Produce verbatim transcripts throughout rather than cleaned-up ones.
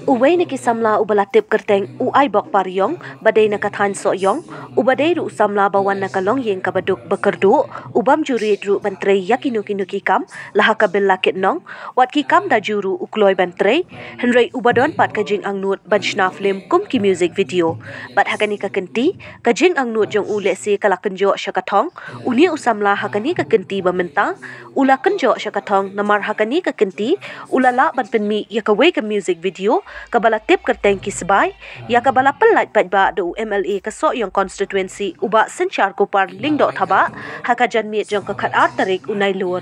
Uwei na ki samla uba la tip kyrteng u Aibok Pariong, ba dei na ka thaiñ Sohiong, uba dei ruh u samla ba wan na ka longïing kaba duk ba kyrduh, u bym ju riej ruh ban trei ïa kino kino ki kam la ha ka Bill la Kitnong, wat ki kam da ju ruh u kloi ban trei, hynrei uba don pat ka jingangnud ban shna film kum ki music video. Bad ha kane ka kynti, ka jingangnud jong u lehse ka la kynjoh sha ka thong, une u samla ha kane ka kynti ba mynta u la kynjoh sha ka thong namar ha kane ka kynti u la lah ban pynmih ïa kawei ka music video kaba la tip kyrteng Ki Sbai, ïa kaba la pyllait paidbah da u M L A ka Sohiong constituency u Bah Synshar Kupar Lyngdoh Thabah ha ka janmiet jong ka khatar tarik u Nailur.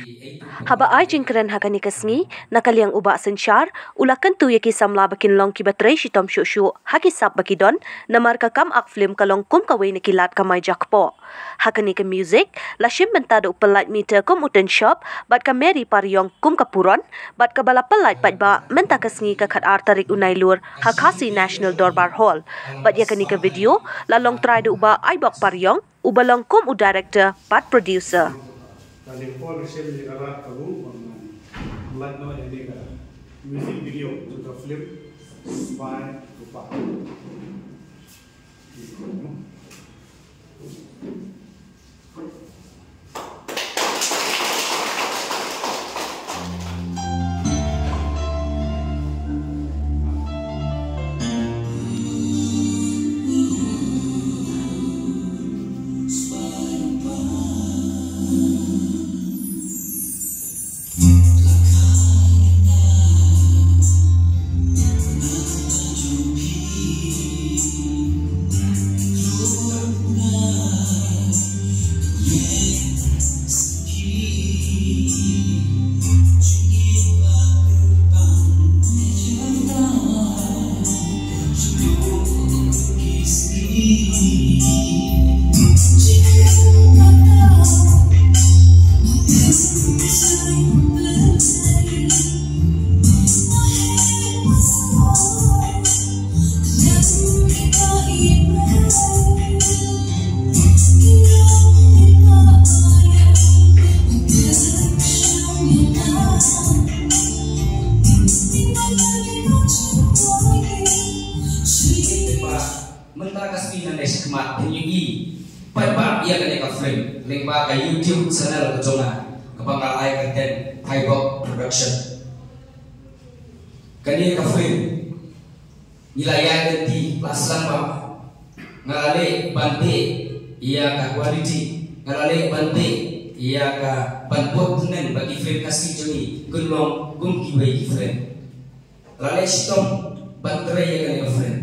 Haba ai jingkren ha kane ka sngi na ka liang u Bah Synshar u la kyntu ïa ki samla ba kin long kiba trei shitom shuh shuh ha ki sap ba ki don, namar ka kam ak film ka long kum kawei na ki lad kamai jakpoh. Ha kane ka music la shim bynta da u Pyllait Meter kum u tynshop bad ka Mary Pariong kum ka puron, bad kaba la pyllait paidbah mynta ka sngi ka khatar tarik u Nailur ha Khasi National Dorbar Hall. Bad ïa kane ka video la long trai da u Bah Aibok Pariong uba long kum u director bad producer. Lane por ka shem ïa ka rat ka bu, ban lait noh ïa kane ka music video jong ka film Spy Rupa. Mynta ka sngi ngan dei shakhmat pynïohi paidbah ïa kane ka film lyngba ka YouTube channel ka jong nga kaba nga ai kyrteng Thaibok Production. Kane ka film ngi la ïaid lynti la sdang ba nga la leh ban teh ïa ka quality, nga la leh ban teh ïa ka ban buh tngen ba ki film Khasi jong ngi kin long kum kiwei ki film. Nga la leh shitom ban trei ïa kane ka film.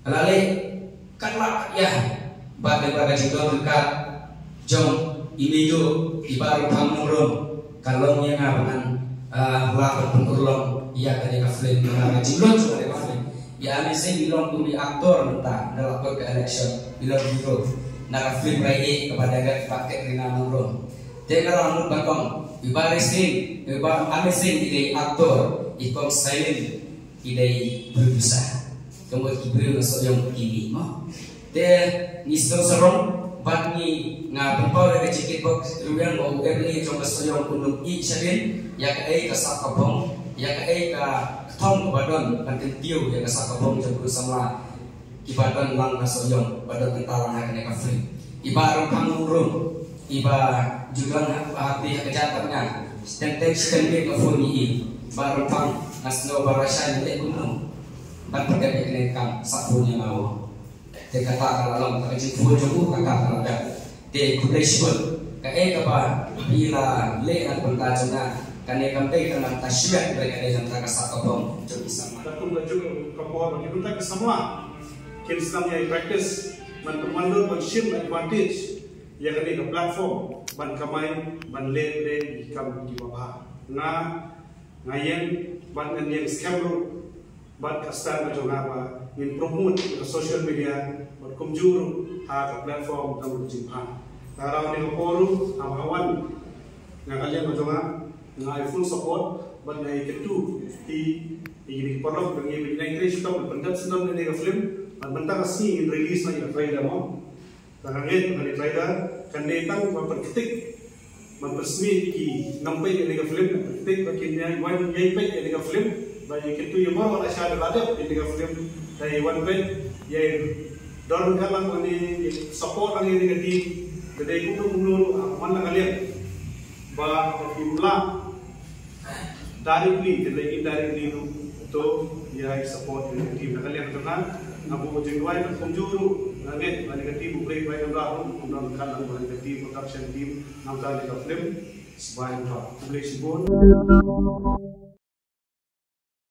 Nga la leh katba lah ïa, bad lyngba ka jingdon ryngkat jong i Mido i Bah Rymphang Nongrum ka long ïa nga ba ngan, ah, lah ban pynurlong ïa kane ka film, lyngba ka jinglut jong kane ka film. I Amazing i long kum i actor mynta, nga la kut ka election, i long hero na ka film Rai E kaba direct Bah Katrina Nongrum. Te nga la mut ban ong, i Bah Rising, i Bah Amazing i dei actor, i Kong Silent i dei producer. Ka mut ki briew na Sohiong ki ni mo. Te ngi sdang sarong bad ngi, nga pynpaw ïa ka jingkitbok rwiang ba u M L A jong ka Sohiong un ym ïeh shadien ïa kaei ka sap ka phong, ïa kaei ka kthong kaba don ban kyntiew ïa ka sap ka phong jong u samla. Kiba don lang na Sohiong, ba don kyntang lang ha kane ka film. I Bah Rymphang Nongrum, i ba ju don ha, ha, ha ka jaka nga. Teng teng shi teng bad nga phone ïa i. Bah Rymphang, nga sngew ba lashai leh kumno ban pyndep ïa kane ka kam, sa phone ïa nga. Te kata ka la long, ka jingphone jong u, kata ka la dep. Te khublei shibun, kaei kaba phi la leh na ka bynta jong nga, kane kam dei tang ban tashwet, kane ka dei tang ka sap ka phong jong ki samla. Ka kum ka juk ka por ba ki bynta ki samla kin sdang ïa practice ban pynwandur ban shim advantage ïa kane ka platform ban kamai, ban leh leh ki kam kiba bha. Nga, nga ïeng bad ngan ïeng skhem ruh bad ka stand ka jong nga ba ngin promote ïa ka social media bad kumjuh ruh ha ka platform ka mut jingbha. Te ha kane ka por ruh, haba wan na ka liang ka jong nga, nga ai full support bad nga ai kyntu ïa kine ki paralok ba ngi, ba ngi nang trei shitom ban pyndep shitom ïa kane ka film bad mynta ka sngi ngin release noh ïa ka trailer mo. Te nga ngeit ba kane ka trailer Kan dei tang ba pynktik, ban pynsmih ki nongpeit ïa kane ka film, pynktik ba kin ïa wan ïa peit ïa kane ka film, ba ïa kito ïa baroh lashai da la dep ïa kane ka film, da ïa wan peit, ïa don ka lang ba ne support lang ïa kane ka team, da dei kumno kumno ruh, ah, man la ka liang ba kim lah directly, te lei indirectly ruh, to ïa support ïa ka team. Na ka liang jong nga, nga buh jingduwai ban kumjuh ruh, nga ngeit ba ïa ka team U Blei bai kynrad ruh, kumno kan lang ba ïa ka team production team, nangta ïa ka film, sbai ba U Blei shibun.